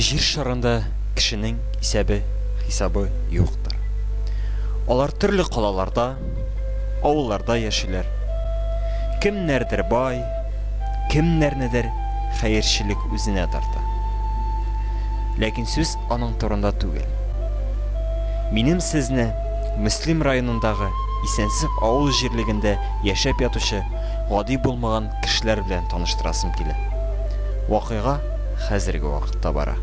Җир шарында кешенең исәбе хисабы юктыр. Алар төрле калаларда, авылларда яшиләр. Кемнәрдер бай, кемнәрнедер хәерчелек үзенә тарта. Ләкин сүз аның турында түгел. Минем сезне Мөслим районындагы Исәнсеф авыл җирлегендә яшәп ятучы гади булмаган кешеләр белән таныштырасым килә. Вакыйга хәзерге вакытта бара.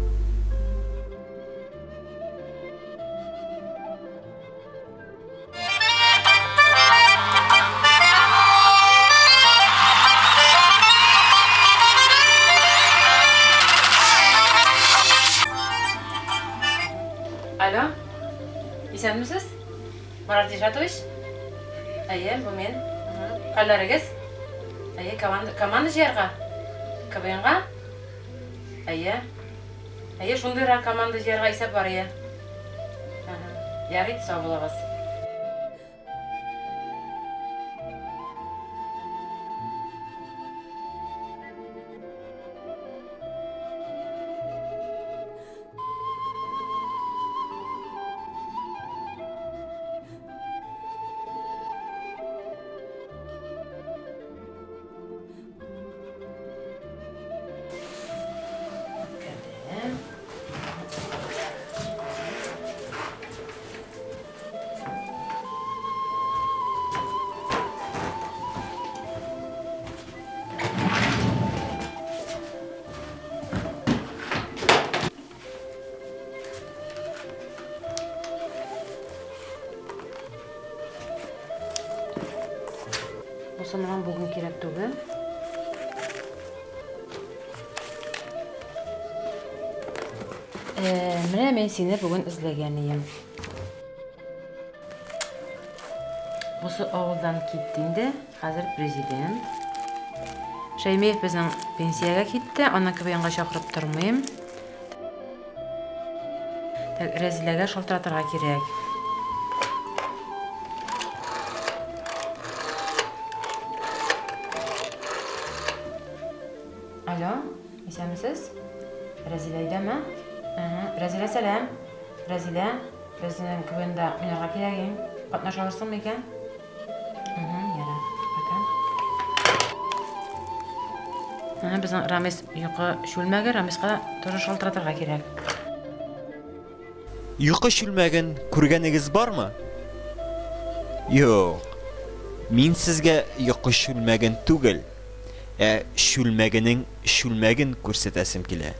Алло, исәнмесез? Марат Ижатович? Әйе, бу мин. Хәлләрегез? Әйе, команда, команда җыярга? КВНга? Әйе. Әйе, шундыйрак команда җыярга исәп бар, әйе. Ярый, сау булыгыз. Бусы миңа бүген кирәк түгел. Менә мин сине бүген эзләгән идем. Бусы авылдан китте инде. Хәзер президент. Шәймиев безнең пенсиягә китте, аны КВНга чакырып тормыйм. Так, Рәзиләгә шалтыратырга кирәк. Алло, исәнмесез? Рәзилә өйдәме? Рәзилә, сәлам. Рәзилә, безнең КВНда уйнарга кирәк иң. Катнаша алырсыңмы икән? Менә безнең Рамис йокы чүлмәге, Рамиска тоже шалтыратырга кирәк. Йокы чүлмәген күргәнегез бармы? Юк. Мин сезгә йокы чүлмәген түгел, ә чүлмәгенең чүлмәген күрсәтәсем килә.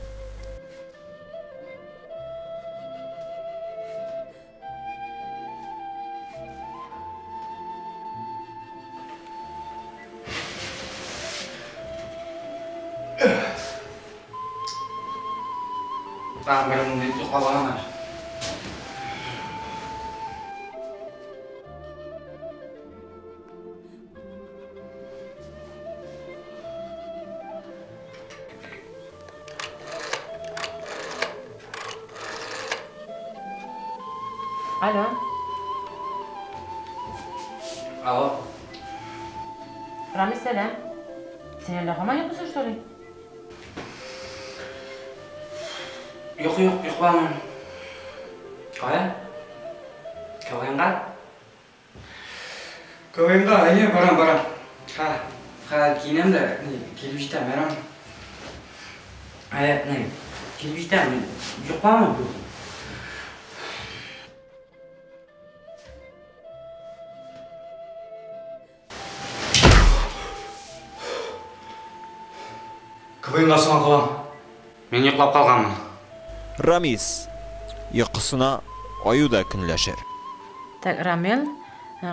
Тагын бер минут йоклаган әле. Алло. Алло. Рамис, сәлам. Син әллә һаман йоклыйсың, что ли? Юк, юк, йокламыйм. Кая? КВНга? КВНга, әйе, барам, барам. Ха, ха, киенәм дә, ни, килеп җитәм, ярам. Әйе, ни, килеп җитәм, йокламыйм бүген. КВНга соңга калам. Мин йоклап калганмын. Рамис, йокысына аю да көнләшер. Так, Рамил,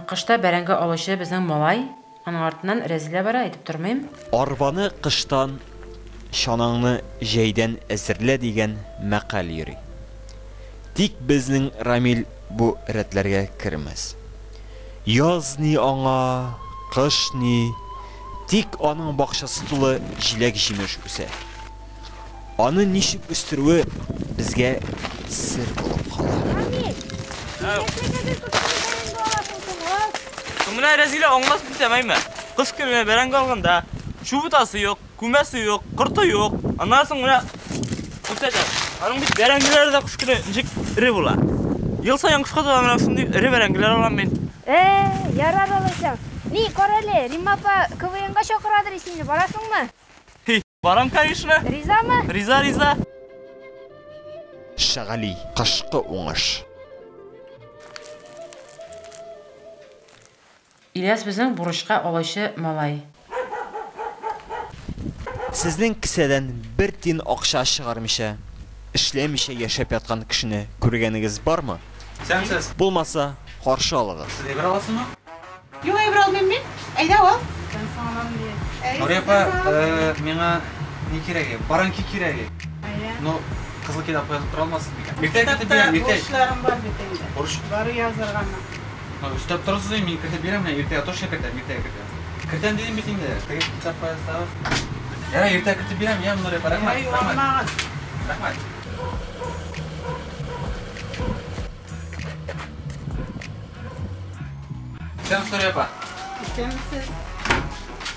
кышта бәрәңге алучы безнең малай. Аның артыннан Рәзилә бара, әйтеп тормыйм. Арбаны кыштан, чанаңны җәйдән әзерлә дигән мәкаль йөри. Тик безнең Рамил бу рәтләргә кермәс. Яз ни аңа, кыш ни, тик аның бакчасы тулы җиләк-җимеш үсә. Аны ничек үстерүе безгә сер булып кала. Менә Рәзилә аңлатып бетәм, әйме? Кыш көне бәрәңге алганда, чүп утасы юк, күмәсе юк, корты юк. Аннан соң менә Үсәчәк. Аның бит бәрәңгеләре дә кыш көне ничек эре була. Ел саен кышка таба менә шундый эре бәрәңгеләр алам мин. Э, ярар алайса. Ни, карале, Римма апа КВНга чакырадыр сине, барасыңмы? Хи, барам, конечно. Ризамы? Риза, риза. Шагали, кышкы уңыш. Ильяс безнең бурычка алучы малай. Сезнең кесәдән бер тиен акча чыгармыйча, эшләмичә яшәп яткан кешене күргәнегез бармы? Исәнмесез. Булмаса, каршы алыгыз. Сез әйбер аласызмы? Юк, әйбер алмыйм мин. Әйдә ал. Нурия апа, миңа ни кирәге? Баранки кирәге. Ну, кызыл китапка язып тора алмассыз микән? Иртәгә кертеп бирәм, иртәгә. Бурычларым бар бит инде. Бурыч. Бары язырга. Ну, өстәп торасыз инде, мин кертеп бирәм, менә иртәгә точно кертәм, иртәгә кертәм. Кертәм дидем бит инде. Теге китапка язсагыз. Ярар, иртәгә кертеп бирәм, я, Нурия апа, рәхмәт. Рәхмәт. Рәхмәт. Исәнмесез, Нурия апа. Исәнмесез.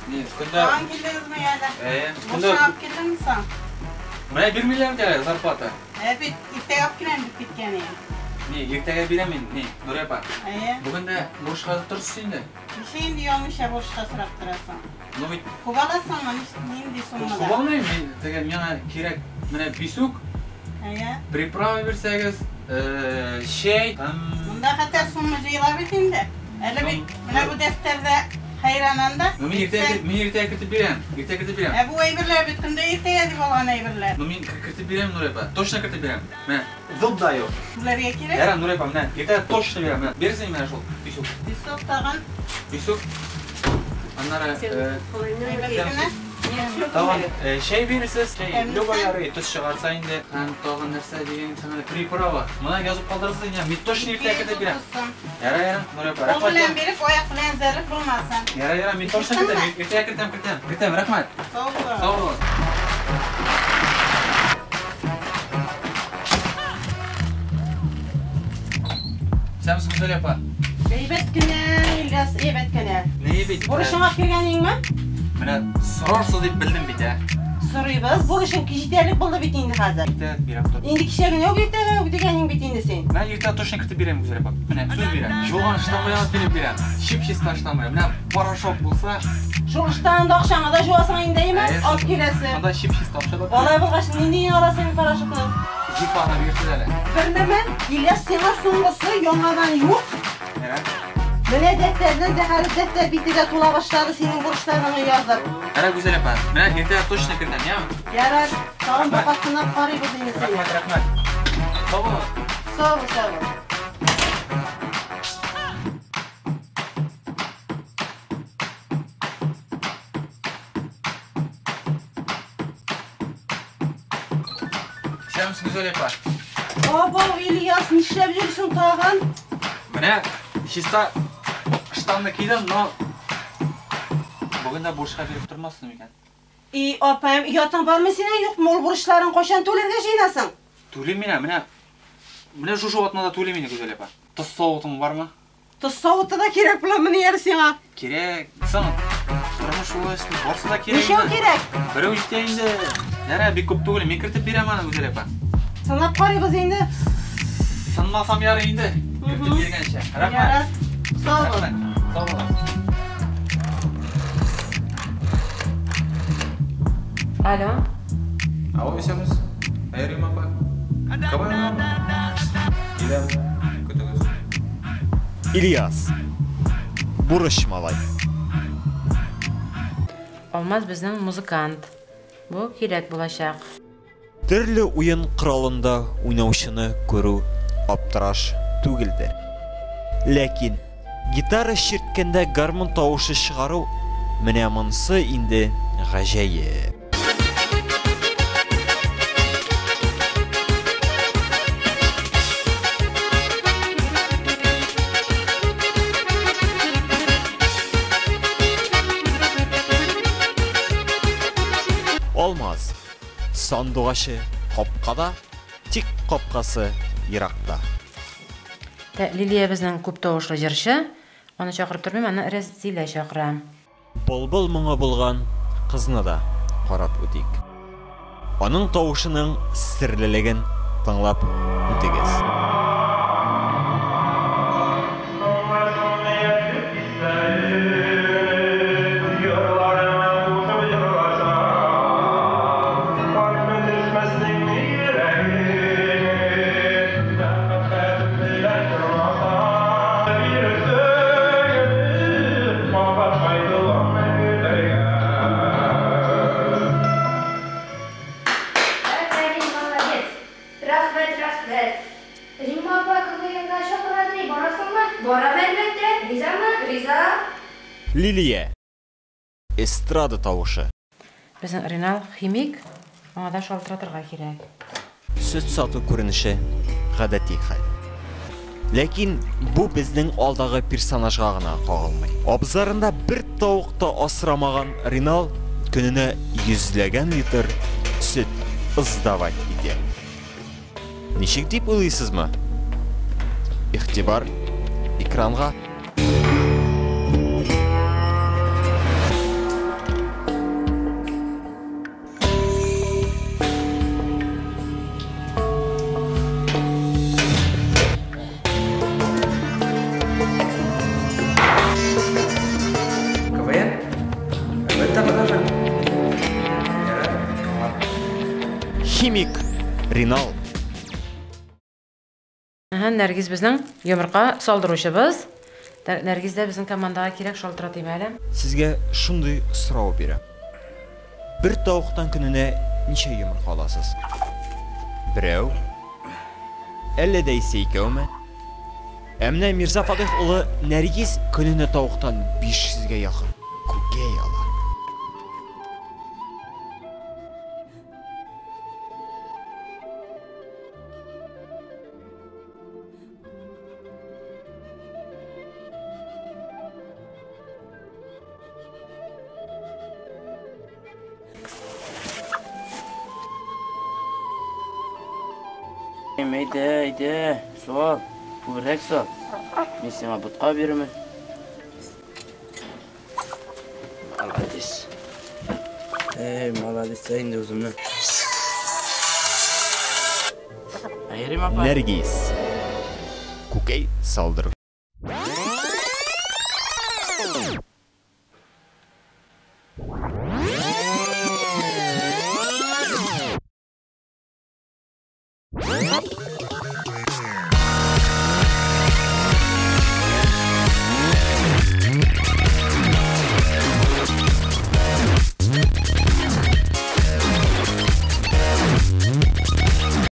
Ни, көндә Тагын килдегезме әле? Э, көндә Бурычны алып килдеңме соң? Менә бирмиләр бит әле зарплата. Ә бит иртәгә алып киләм дип киткән идем. Ни, иртәгә бирәм мин, ни, Нурия апа. Әйе. Бүген дә бурычка язып торсыз инде. Ничә инде ялмыйча бурычка сорап торасың? Ну бит Күп аласыңмы? Нинди суммада? Күп алмыйм, мин теге миңа кирәк менә писүк, Әйе. приправа бирсәгез, чәй һәм Монда хәтәр сумма җыела бит инде. Әле бит менә бу дәфтәрдә хәйранан да. Ну мин иртәгә мин иртәгә кертеп бирәм. Иртәгә кертеп бирәм. Ә бу әйберләр бит көндә иртәгә дип алган әйберләр. Ну мин кертеп бирәм, Нурия апа. Точно кертеп бирәм. Менә зуб даю. Бүләргә кирәк. Ярар, Нурия апа, менә иртәгә точно бирәм. Менә бирсен менә шул писүк. Песок тагын. Писүк. Аннары Әйбәт кенә. Тагын чәй бирерсез, чәй Тәмлесе? любой ярый, төс чыгарса инде. Һәм тагын нәрсә дигән соң әле приправа. Моны язып калдырырсыз инде, мин точно иртәгә кертеп бирәм. Ярар, ярар, Нурия апа, Кул рәхмәт. белән биреп, аяк белән зәреп булмасын. Ярар, ярар, мин точно кертәм, иртәгә кертәм, кертәм. Кертәм, рәхмәт. Сау булыгыз. Сау булыгыз. Исәнмесез, Гүзәл апа. Әйбәт кенә, Ильяс, әйбәт кенә. Ни бит? Бурычың алып килгәнеңме? Менә сорарсыз дип белдем бит, ә. Сорыйбыз. Бурычың җитәрлек булды бит инде хәзер. Иртәгә бирәм тор. Инде кичә генә үк иртәгә үк дигәнең бит инде син. Менә иртәгә точно кертеп бирәм, Гүзәл апа. Менә сүз бирәм. Жуган ыштан белән алып килеп бирәм. Чип-чиста ыштан белән. Менә порошок булса, Шул ыштаныңда акчаңа да жуасың инде, әйме? Әйе. Алып киләсе. Анда чип-чиста акча да. Алай булгач, нинди аласың порошокны? Зифаны бирсез әле. Бер нәмә, Ильяс, сиңа соңгысы яңадан юк. Ярар. Менә дәфтәрдән зәһәрле дәфтәр бите дә тула башлады синең бурычларыңны язып. Ярар, Гүзәл апа. Менә иртәгә точно кертәм, яме? Ярар, тагын бакасыннан карыйбыз инде сине. Рәхмәт, рәхмәт. Сау булыгыз. Сау бул, сау бул. Исәнмесез, Гүзәл апа. Абау, Ильяс, нишләп йөрисең тагын? Менә чиста ыштанны кидем, но бүген дә бурычка биреп тормассың микән? И, апаем, оятың бармы синең, юкмы? Ул бурычларын кайчан түләргә җыенасың? Түлим мин, менә. Менә шушы атнада түлим инде, Гүзәл апа. Тоз савытың бармы? Тоз савыты да кирәк буламыни әле сиңа? Кирәк. Соң, тормыш шулай эшли, барсы да кирәк. Ничәү инде. кирәк? Берәү җитә инде. Ярар, бик күп түгел, мин кертеп бирәм аны, Гүзәл апа. Сынап карыйбыз инде. Сынмасам ярый инде. Кертеп биргәнчә. Рәхмәт. Ярар. Сау бул. Рәхмәт. Сау булыгыз. Алло. Алло, исәнмесез. Әй, Рима апа. Кабан Киләм, көтегез. Ильяс. Бурыч малай. Алмаз безнең музыкант. Бу кирәк булачак. Төрле уен коралында уйнаучыны күрү аптыраш түгелдер. Ләкин гитара чирткәндә гармун тавышы чыгару менә монсы инде гаҗәеп. Алмаз. Сандугачы капкада, тик капкасы еракта. Лилия безнең күп тавышлы җырчы. Аны чакырып тормыйм, аны Рәзилә чакыра. Былбыл моңы булган кызны да карап үтик. Аның тавышының серлелеген тыңлап үтегез. Афәрин, молодец. Рәхмәт, рәхмәт. Римма апа КВНга чакырадыр, барасыңмы? Барам, әлбәттә. Ризамы? Риза. Лилия. Эстрада тавышы. Безнең Ринал химик, аңа да шалтыратырга кирәк. Сөт сату күренеше гадәти хәл. Ләкин бу безнең алдагы персонажга гына кагылмый. Абзарында бер тавык та асрамаган Ринал көненә йөзләгән литр сөт сдавать итә. Ничек дип уйлыйсызмы? Игътибар экранга. КВН? Әлбәттә, катнашам. Ярар, аңлап. Химик Ринал. Әһә, Нәргиз безнең йомырка салдыручыбыз. Нәргиз дә безнең командага кирәк, шалтыратыйм әле. Сезгә шундый сорау бирәм. Бер тавыктан көненә ничә йомырка аласыз? Берәү? Әллә дә исә икәүме? Ә менә Мирза Фатыйх улы Нәргиз көненә тавыктан 500гә якын күкәй ала. Әйдә, әйдә, сал, күбрәк сал. Мин сиңа ботка бирермен. Молодец. Эй, молодец, инде үземне. Әйрим апа. Нәргиз. Күкәй салдыру.